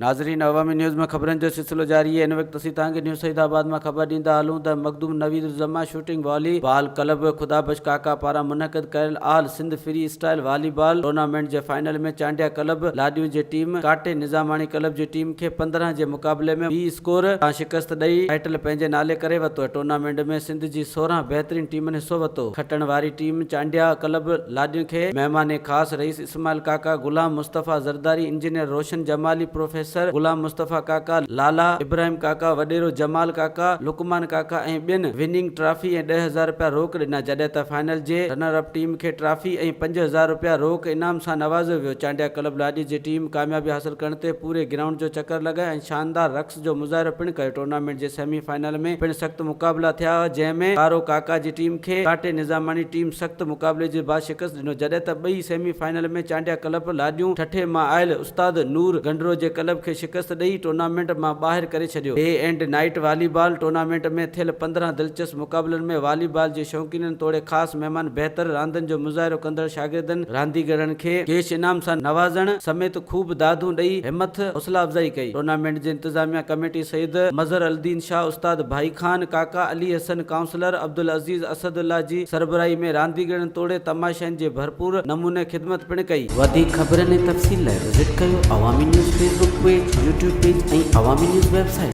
ناظرين عوامي نيوز ۾ خبرن جو سلسلو جاري آهي ان وقت اسين توهان کي نيوز سعيد آباد مان خبر ڏيندا هلون ته Makhdoom Naveed Uzzaman shooting volleyball club Khuda Bakhsh Kaka پاران منعقد ڪيل all Sindh freestyle volleyball tournament جي فائنل ۾ چانڊيا ڪلب لاڏيون جي ٽيم ڪاٽي نظاماڻي ڪلب جي ٽيم کي 15 جي مقابلي ۾ بي اسڪور تان شڪست ڏئي ٽائيٽل پنهنجي نالي ڪري ورتو ٽورنامينٽ ۾ سنڌ جي 16 بهترين ٽيمن حصو ورتو کٽڻ واري ٽيم چانڊيا ڪلب لاڏيون کي مهمان خاص رئيس اسماعيل ڪاڪا، غلام مصطفيٰ زرداري، انجنيئر روشن جمالي، پروفيسر غلام مصطفيٰ ڪاڪا، لالا ابراهيم ڪاڪا، وڏيرو جمال ڪاڪا، لقمان ڪاڪا ۽ ٻين وننگ ٽرافي ۽ 10,000 رپيا روڪ ڏنا جڏهن ته فائنل جي رنر اپ ٽيم کي ٽرافي ۽ 5000 رپيا روڪ انعام سان نوازيو ويو. چانڊيا ڪلب لاڏي جي ٽيم ڪاميابي حاصل ڪرڻ تي پوري گرائونڊ جو چڪر لڳايو ۽ شاندار رقص جو مظاهرو پڻ ڪيو. ٽورنامينٽ جي سيمي فائنل ۾ پڻ سخت مقابلا ٿيا جنهن ۾ ڪارو ڪاڪا جي ٽيم کي ڪاٽي نظاماڻي ٽيم سخت مقابلي جي بعد شڪست ڏنو جڏهن ته ٻئي سيمي فائنل ۾ چانڊيا ڪلب لاڏيون ٺٽي مان آيل استاد نور گنڊرو جي ڪلب کي شڪست ڏئي ٽورنامينٽ مان ٻاهر ڪري ڇڏيو. Day and night volleyball tournament ۾ ٿيل 15 دلچسپ مقابلن ۾ والي بال جي شوقينن توڙي خاص مهمان بهتر راندن جو مظاهرو ڪندڙ شاگردن رانديگرن کي ڪيش انعام سان نوازڻ سميت خوب دادون ڏئي همٿ حوصلا افزائي ڪئي. ٽورنامينٽ جي انتظاميا ڪميٽي سيد مظهر الدين شاهه، استاد ڀائي خان، ڪاڪا علي حسن، ڪائونسلر عبدالعزيز اسد الله جي سربراهي ۾ رانديگرن توڙي تماشائين جي ڀرپور نموني خدمت پڻ ڪئي. وڌيڪ خبرن ۽ تفصيل لاء وزٽ ڪيو Awami news Facebook page, YouTube page ۽ Awami news website.